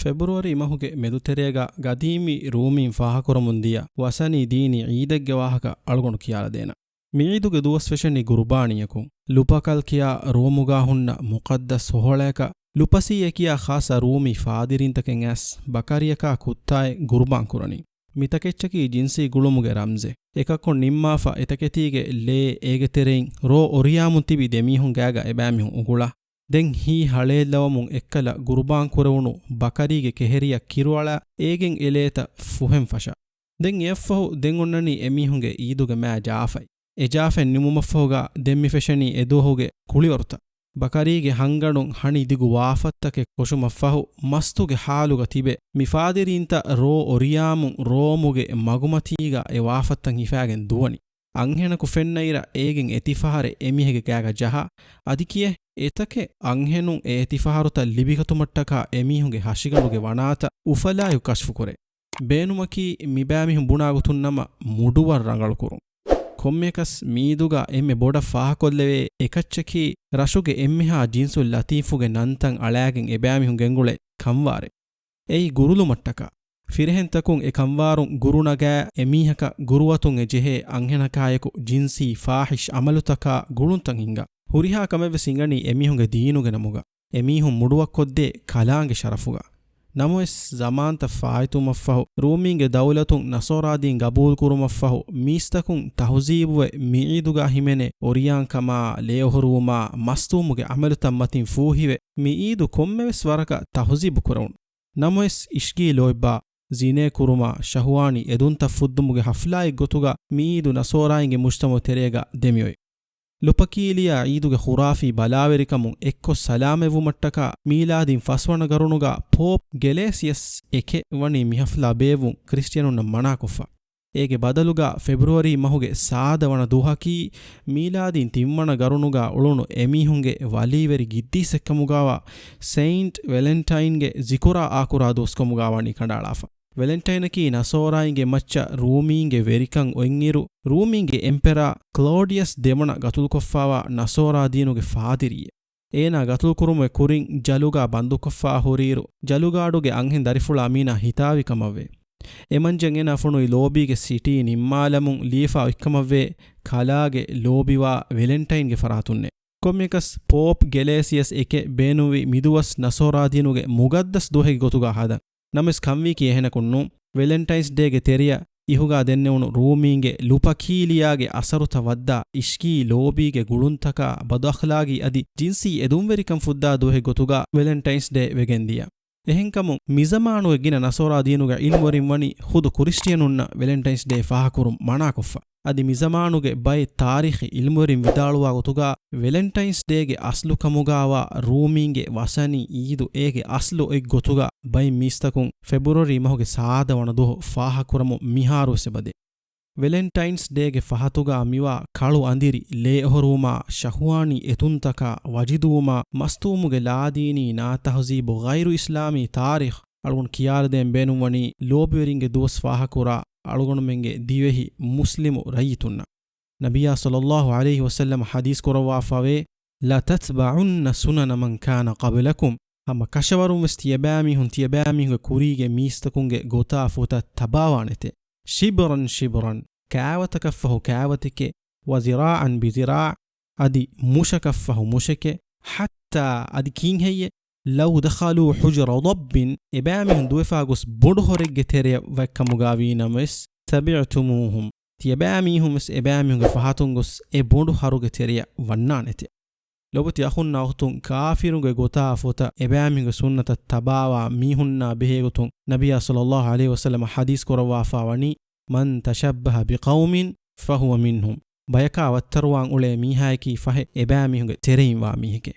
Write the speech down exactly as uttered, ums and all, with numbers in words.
ފެބްރުއަރީ މަހުގެ މެދުތެރޭގަ ގަދީމީ ރޫމީން ފާހަކުރަމުން ދިޔަ ވަސަނީ ދީނީ ޢީދެއްގެ ވާހަކަ އަޅުގަނޑު ކިޔާލަދޭނަން. މި ޢީދުގެ ދުވަސް ފެށެނީ ގުރުބާނީއަކުން. ލުޕަކަލް ކިޔާ ރޫމުގާ ހުންނަ މުޤައްދަސް ހޮހޮޅަޔަކަށް ލުޕަސީއޭ ކިޔާ ޚާއްޞަ ރޫމީ ފާދިރީންތަކެއް އައިސް ބަކަރީއަކާ ކުއްތާއެއް ގުރުބާން ކުރަނީ. މިތަކެއްޗަކީ ޖިންސީ ގުޅުމުގެ ރަމްޒެއް. އެކަކުން ނިންމާފަ އެތަކެތީގެ ލޭ އޭގެ ތެރެއިން ރޯ އޮރިޔާމުން ތިބި ދެމީހުން ގާގަ އެބައިމީހުން އުގުޅާ. ދެން ހީ ހަޅޭއްލަވަމުން އެއްކަލަ ގުރުބާން ކުރެވުނު ބަކަރީގެ ކެހެރިޔަށް ކިރުއަޅާ އޭގެން އެ ލޭތައް ފުހެން ފަށާ. ދެން އެއަށްފަހު ދެން އޮންނަނީ އެމީހުންގެ ޢީދުގެ މާ ޖާފަތް. އެ ޖާފަތް ނިމުމަށްފަހުގަ ދެން މި ފެށެނީ އެދުވަހުގެ ކުޅިވަރުތައް. ބަކަރީގެ ހަންގަނޑުން ހަނި ދިގު ވާފަތްތަކެއް ކޮށުމަށްފަހު މަސްތުގެ ޙާލުގަ ތިބެ މި ފާދިރީންތައް ރޯ އޮރިޔާމުން ރޯމުގެ މަގުމަތީގަ އެ ވާފަތްތައް ހިފާގެން ދުވަނީ. އަންހެނަކު ފެންނައިރަށް އޭގެން އެތިފަހަރެއް އެމީހެއްގެ ގާގަ ޖަހާ، އަދި ކިޔޭ، އެތަކެއް އަންހެނުން އެ އެތިފަހަރުތައް ލިބިގަތުމަށްޓަކާ އެމީހުންގެ ހަށިގަނޑުގެ ވަނާތައް އުފަލާއެކު ކަޝްފުކުރޭ. ބޭނުމަކީ މިބައިމީހުން ބުނާގޮތުން ނަމަ މުޑުވަށް ރަނގަޅުކުރުން. ކޮންމެއަކަސް މިއީދުގަ އެންމެ ބޮޑަށް ފާހަކޮށްލެވޭ އެކައްޗަކީ، ރަށުގެ އެންމެހާ ޖިންސު ލަތީފުގެ ނަންތައް އަޅާގެން އެބައިމީހުން ގެންގުޅޭ ކަންވާރެއް. އެއީ ގުރުލުމަށްޓަކާ. ފިރިހެންތަކުން އެ ކަންވާރުން ގުރު ނަގާ އެމީހަކަށް ގުރުވަތުން އެ ޖެހޭ އަންހެނަކާއެކު ޖިންސީ ފާޙިޝް ޢަމަލުތަކާ ގުޅުންތައް ހިންގާ. ހުރިހާ ކަމެއްވެސް ހިނގަނީ އެމީހުންގެ ދީނުގެ ނަމުގަ. އެމީހުން މުޑުވަށްކޮށްދޭ ކަލާނގެ ޝަރަފުގަ. ނަމަވެސް، ޒަމާންތައް ފާއިތުވުމަށްފަހު، ރޫމީންގެ ދައުލަތުން ނަޞާރާ ދީން ގަބޫލުކުރުމަށްފަހު، މީސްތަކުން ތަހުޒީބުވެ މި ޢީދުގަ ހިމެނޭ އޮރިޔާންކަމާ، ލޭއޮހޮރުވުމާ، މަސްތޫމުގެ ޢަމަލުތައް މަތިން ފޫހިވެ، މި ޢީދު ކޮންމެވެސް ވަރަކަށް ތަހުޒީބު ކުރެވުނު. ނަމަވެސް، އިޝްގީ ލޯތްބާ، ޒިނޭ ކުރުމާ، ޝަހުވާނީ އެދުންތައް ފުއްދުމުގެ ޙަފްލާއެއްގޮތުގަ މި ޢީދު ނަޞާރާއިންގެ މުޖްތަމަޢު ތެރޭގަ ދެމިއޮތް. ލުޕަކީލިޔާ ޢީދުގެ ޚުރާފީ ބަލާވެރިކަމުން އެއްކޮށް ސަލާމަތްވުމަށްޓަކާ މީލާދީން ފަސްވަނަ ގަރުނުގަ ޕޯޕް ގެލޭސިޔަސް އެކެއް ވަނީ މި ޙަފްލާ ބޭއްވުން ކްރިސްޓިއަނުންނަށް މަނާކޮށްފަ. އޭގެ ބަދަލުގަ ފެބްރުއަރީ މަހުގެ ސާދަ ވަނަ ދުވަހަކީ މީލާދީން ތިންވަނަ ގަރުނުގަ އުޅުނު އެމީހުންގެ ވަލީވެރި ގިއްދީސްއެއްކަމުގަވާ ސެއިންޓް ވެލެންޓައިންގެ ޒިކުރާ އާކުރާ ދުވަސްކަމުގަ ވަނީ ކަނޑައަޅާފަ. ވެލެންޓައިނަކީ ނަޞާރާއިންގެ މައްޗަށް ރޫމީންގެ ވެރިކަން އޮތްއިރު، ރޫމީންގެ އެމްޕެރާ ކްލޯޑިއަސް ދެވަނަ ގަތުލުކޮށްފާވާ ނަޞާރާ ދީނުގެ ފާދިރީއެއް. އޭނާ ގަތުލުކުރުމުގެ ކުރިން ޖަލުގާ ބަންދުކޮށްފާ ހުރިއިރު، ޖަލުގާޑުގެ އަންހެން ދަރިފުޅާ މީނާ ހިތާވި ކަމަށްވޭ. އެމަންޖެން އޭނާ ފޮނުވި ލޯބީގެ ސިޓީ ނިންމާލަމުން ލިޔެފާ އޮތްކަމަށްވޭ، ކަލާގެ ލޯބިވާ ވެލެންޓައިންގެ ފަރާތުންނޭ. ކޮންމެއަކަސް، ޕޯޕް ގެލޭސިޔަސް އެކެއް ބޭނުންވީ މިދުވަސް ނަޞާރާ ދީނުގެ މުގައްދަސް ދުވަހެއްގެ ގޮތުގަ ހަދަން. ނަމަވެސް ކަންވީކީ އެހެނަކުން ނޫން. ވެލެންޓައިންސް ޑޭގެ ތެރެޔަށް އިހުގާ ދެންނެވުނު ރޫމީންގެ ލުޕަކީލިޔާގެ އަސަރުތައް ވައްދާ އިޝްގީ ލޯބީގެ ގުޅުންތަކާ ބަދުއަޚްލާގީ އަދި ޖިންސީ އެދުންވެރިކަން ފުއްދާ ދުވަހެއްގޮތުގަ ވެލެންޓައިންސް ޑޭ ވެގެންދިޔަ. އެހެންކަމުން، މިޒަމާނުގެ ގިނަ ނަޞާރާ ދީނުގެ ޢިލްމުވެރިން ވަނީ ޚުދު ކުރިސްޓިއަނުންނަށް ވެލެންޓައިންސް ޑޭ ފާހަކުރުން މަނާކޮށްފަ. އަދި މިޒަމާނުގެ ބައެއް ތާރީޚީ ޢިލްމުވެރިން ވިދާޅުވާ ގޮތުގަ، ވެލެންޓައިންސް ޑޭގެ އަސްލު ކަމުގަވާ ރޫމީންގެ ވަސަނީ ޢީދު އޭގެ އަސްލު އޮތް ގޮތުގަ ބައެއް މީސްތަކުން ފެބްރުއަރީ މަހުގެ ސާދަ ވަނަ ދުވަހު ފާހަކުރަމުން މިހާރުވެސް އެބަދޭ. ވެލެންޓައިންސް ޑޭގެ ފަހަތުގަ މިވާ ކަޅު އަނދިރި، ލޭއޮހޮރުވުމާ، ޝަހުވާނީ އެތުންތަކާ، ވަޖިދުވުމާ، މަސްތޫމުގެ ލާދީނީ ނާތަހުޒީބު ޣައިރު އިސްލާމީ ތާރީޚް އަޅުގަނޑު ކިޔާލަދޭން ބޭނުންވަނީ ލޯބިވެރިންގެ ދުވަސް ފާހަކުރާ އަޅުގަނޑުމެންގެ ދިވެހި މުސްލިމު ރައްޔިތުންނަށް. ނަބިއްޔާ ޞައްލައްލާހު ޢަލައިހި ވަސައްލަމަ ޙަދީޘް ކުރައްވާފަވޭ، "لَتَتَّبَعُنَّ سُنَنَ مَنْ كَانَ قَبْلَكُمْ." ހަމަ ކަށަވަރުން ވެސް ތިޔަބައިމީހުން ތިޔަބައިމީހުންގެ ކުރީގެ މީސްތަކުންގެ ގޮތާ ފޮތަށް ތަބާވާނެތެ. "شِبْرًا شِبْرًا." ކާވަތަކަށްފަހު ކާވަތެކޭ، "وَذِرَاعًا بِذِرَاعٍ." އަދި މުށަކަށްފަހު މުށެކޭ، "حَتَّىٰ." އަދި ކީއްހެއްޔޭ؟ "لَوْ دَخَلُوا حُجْرَ ضَبٍّ." އެބައިމީހުން ދުވެފާ ގޮސް ބޮޑު ހޮރެއްގެ ތެރެޔަށް ވައްކަމުގާވީ ނަމަވެސް، "تَبِعْتُمُوهُمْ." ތިޔަބައިމީހުން ވެސް އެބައިމީހުންގެ ފަހަތުން ގޮސް އެ ބޮޑު ހަރުގެ ތެރެޔަށް ވަންނާނެތެ. ލޮބުވެތި އަޚުންނާ އުޚްތުން، ކާފިރުންގެ ގޮތާ ފޮތަށް އެބައިމީހުންގެ ސުންނަތަށް ތަބާވާ މީހުންނާ ބެހޭގޮތުން ނަބިއްޔާ ޞައްލައްލާހު ޢަލައިހި ވަސައްލަމަ ޙަދީޘް ކުރައްވާފާ ވަނީ، "مَنْ تَشَبَّهَ بِقَوْمٍ فَهُوَ مِنْهُمْ." ބަޔަކާ ވައްތަރުވާން އުޅޭ މީހާޔަކީ ފަހެ އެބައިމީހުންގެ ތެރެއިން ވާ މީހެކޭ.